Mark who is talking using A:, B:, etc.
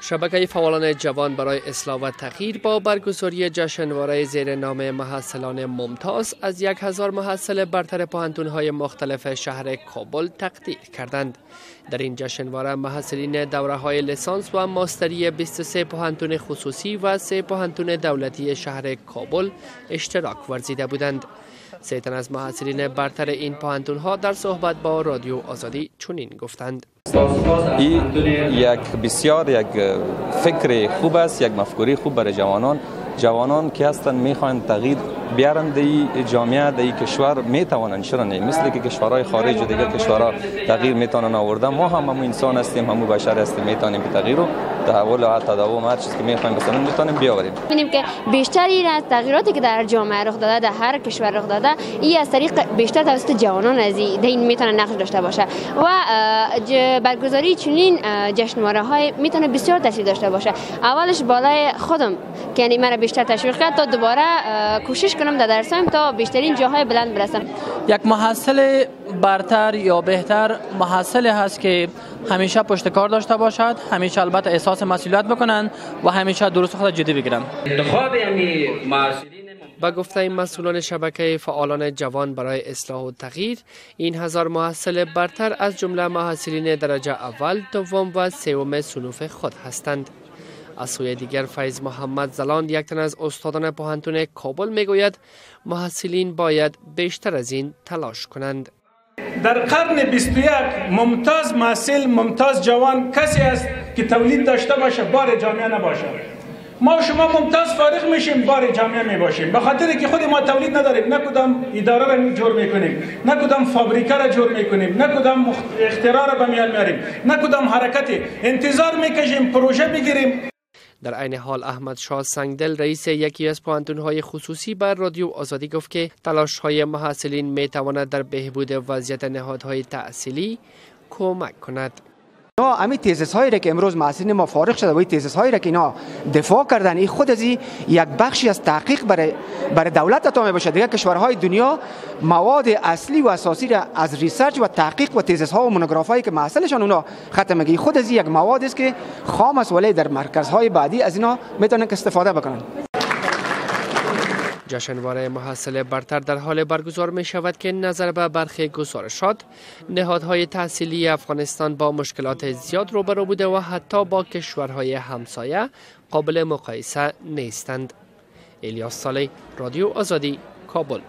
A: شبکه فعالان جوان برای اصلاح و تغییر با برگزاری جشنواره زیر نام محصلان ممتاز از 1000 محصل برتر پوهنتون‌های مختلف شهر کابل تقدیر کردند. در این جشنواره محصلین دوره‌های لیسانس و ماستری 23 پوهنتون خصوصی و 3 پوهنتون دولتی شهر کابل اشتراک ورزیده بودند. سه تن از محصلین برتر این پوهنتون‌ها در صحبت با رادیو آزادی چنین گفتند:
B: این یک بسیار یک فکر خوب است، یک مفکوره خوب برای جوانان. جوانان که هستند میخواهند تغییر بیارند در جامعه، در کشور، میتوانند، چرا نه؟ مثل که کشورهای خارج و دیگر کشورها تغییر میتونن آوردن، ما هم همون انسان هستیم، همون بشر هستیم، میتونیم به تغییر و تحول و تداوم هر چیزی که میخوایم مثلا میتونیم بیاوریم.
C: می‌بینیم که بیشتر این از تغییراتی که در جامعه رخ داده، در هر کشور رخ داده، این از طریق بیشتر توسط جوانان از این میتونه نقش داشته باشه و برگزاری چنین جشنواره‌های میتونه بسیار تاثیر داشته باشه. اولش بالای خودم که یعنی مرا بیشتر تشویق کرد تا دوباره کوشش کنم در درسام تا بیشترین جاهای بلند برسم.
D: یک محصل برتر یا بهتر محصل هست که همیشه پشت کار داشته باشد، همیشه البته احساس مسئولیت بکنند و همیشه درس خود جدی بگیرند.
A: با گفته مسئولان شبکه فعالان جوان برای اصلاح و تغییر، این 1000 محصل برتر از جمله محصلین درجه اول، دوم و سوم صنوف خود هستند. از سوی دیگر فیض محمد زلان، یک تن از استادان پوهنتون کابل، میگوید محصلین باید بیشتر از این تلاش کنند.
E: در قرن 21 ممتاز محصل، ممتاز جوان کسی است که تولید داشته باشه، بار جامعه نباشه. ما شما ممتاز فارغ میشیم، بار جامعه میباشیم، به خاطر که خود ما تولید نداریم. نه کدام اداره را جور میکنیم، نه کدام فابریکه را جور میکنیم، نه کدام اختراع را به میان میاریم، نه کدام حرکتی. انتظار میکشیم پروژه بگیریم.
A: در عین حال احمد شاه سنگدل، رئیس یکی از پوهنتون‌های خصوصی، بر رادیو آزادی گفت که تلاش‌های محصلین می‌تواند در بهبود وضعیت نهادهای تحصیلی کمک کند.
F: امی تیزس هایی را که امروز محصلین ما فارغ شده و این تیزس هایی را که اینا دفاع کردن، این خود از یک بخشی از تحقیق برای دولت عطا می باشد. دیگر کشورهای دنیا مواد اصلی و اساسی را از research و تحقیق و تیزس ها و مونوگراف هایی که محصلشان اونا ختم میگه، خود از یک مواد است که خام است، ولی در مرکزهای بعدی از اینا میتونن که استفاده بکنن.
A: جشنواره محصل برتر در حال برگزار می شود که نظر به برخی گزارشات، نهادهای تحصیلی افغانستان با مشکلات زیاد روبرو بوده و حتی با کشورهای همسایه قابل مقایسه نیستند. الیاس صالح، رادیو آزادی، کابل.